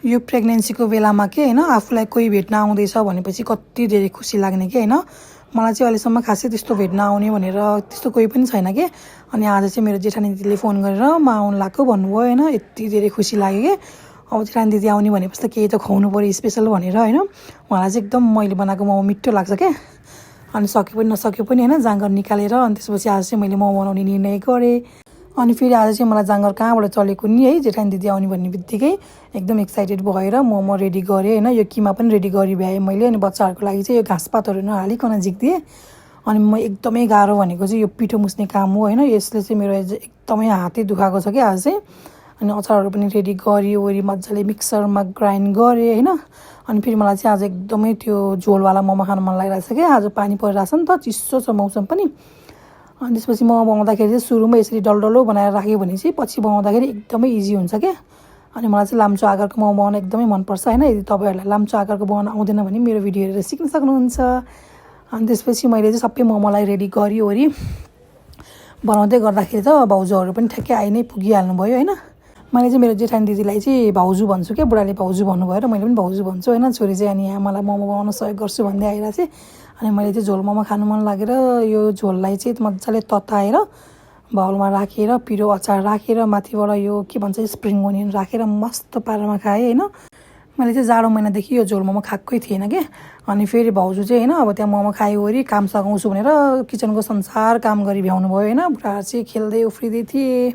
यो प्रेग्नेन्सीको बेलामा के होइन आफूलाई कोही भेट्न आउँदैछ भनेपछि कति धेरै खुसी लाग्ने के होइन। मलाई चाहिँ अहिलेसम्म खासै त्यस्तो भेट्न आउने भनेर त्यस्तो कोही पनि छैन के। अनि आज चाहिँ मेरो जेठानी दिदीले फोन गरेर म आउनु लाग्छु भन्नुभयो होइन। यति धेरै खुसी लाग्यो कि अब जेठानी दिदी आउने भनेपछि त केही त खुवाउनु पऱ्यो स्पेसल भनेर होइन। उहाँलाई चाहिँ एकदम मैले बनाएको मोमो मिठो लाग्छ क्या। अनि सके पनि नसके पनि होइन जाँगर निकालेर अनि त्यसपछि आज चाहिँ मैले मोमो बनाउने निर्णय गरेँ। अनि फेरि आज चाहिँ मलाई जाँगर कहाँबाट चलेको नि है जेठानी दिदी आउने भन्ने बित्तिकै एकदम एक्साइटेड भएर मोमो रेडी गरेँ होइन। यो किमा पनि रेडी गरी भ्याएँ मैले। अनि बच्चाहरूको लागि चाहिँ यो घाँसपातहरू नहालिकन झिक्दिएँ। अनि म एकदमै गाह्रो भनेको चाहिँ यो पिठो मुस्ने काम हो होइन। यसले चाहिँ मेरो एकदमै हातै दुखाएको छ क्या आज चाहिँ। अनि अचारहरू पनि रेडी गरिवरी मजाले मिक्सरमा ग्राइन्ड गरेँ होइन। अनि फेरि मलाई चाहिँ आज एकदमै त्यो झोलवाला मोमो खानु मन लागिरहेको छ क्या। आज पानी परिरहेको छ नि त, चिसो छ मौसम पनि। अनि त्यसपछि मोमो बनाउँदाखेरि चाहिँ सुरुमा यसरी डल्डलो बनाएर राख्यो भने चाहिँ पछि बनाउँदाखेरि एकदमै इजी हुन्छ क्या। अनि मलाई चाहिँ लाम्चो आकारको मोमो बनाउन एकदमै मनपर्छ होइन। यदि तपाईँहरूलाई लाम्चो आकारको बनाउन आउँदैन भने मेरो भिडियो हेरेर सिक्न सक्नुहुन्छ। अनि त्यसपछि मैले चाहिँ सबै मोमोलाई रेडी गरिवरी बनाउँदै गर्दाखेरि त भाउजूहरू पनि ठ्याक्कै आइ नै पुगिहाल्नु भयो होइन। मैले चाहिँ मेरो जेठानी दिदीलाई चाहिँ भाउजू भन्छु क्या। बुढाले भाउजू भन्नुभयो र मैले पनि भाउजू भन्छु होइन। छोरी चाहिँ अनि यहाँ मलाई मोमो बनाउन सहयोग गर्छु भन्दै आइरहेको चाहिँ। अनि मैले चाहिँ झोल मोमो खानु मन लागेर यो झोललाई चाहिँ मजाले तताएर बाउलमा राखेर पिरो अचार राखेर माथिबाट यो के भन्छ स्प्रिङ ओनियन राखेर मस्त पारामा खाएँ होइन। मैले चाहिँ जाडो महिनादेखि यो झोल मोमो खाएकै थिएन क्या। अनि फेरि भाउजू चाहिँ होइन अब त्यहाँ मोमो खायोवरी काम सघाउँछु भनेर किचनको संसार काम गरी भ्याउनु भयो होइन। बुढाहरू चाहिँ खेल्दै उफ्रिँदै थिए।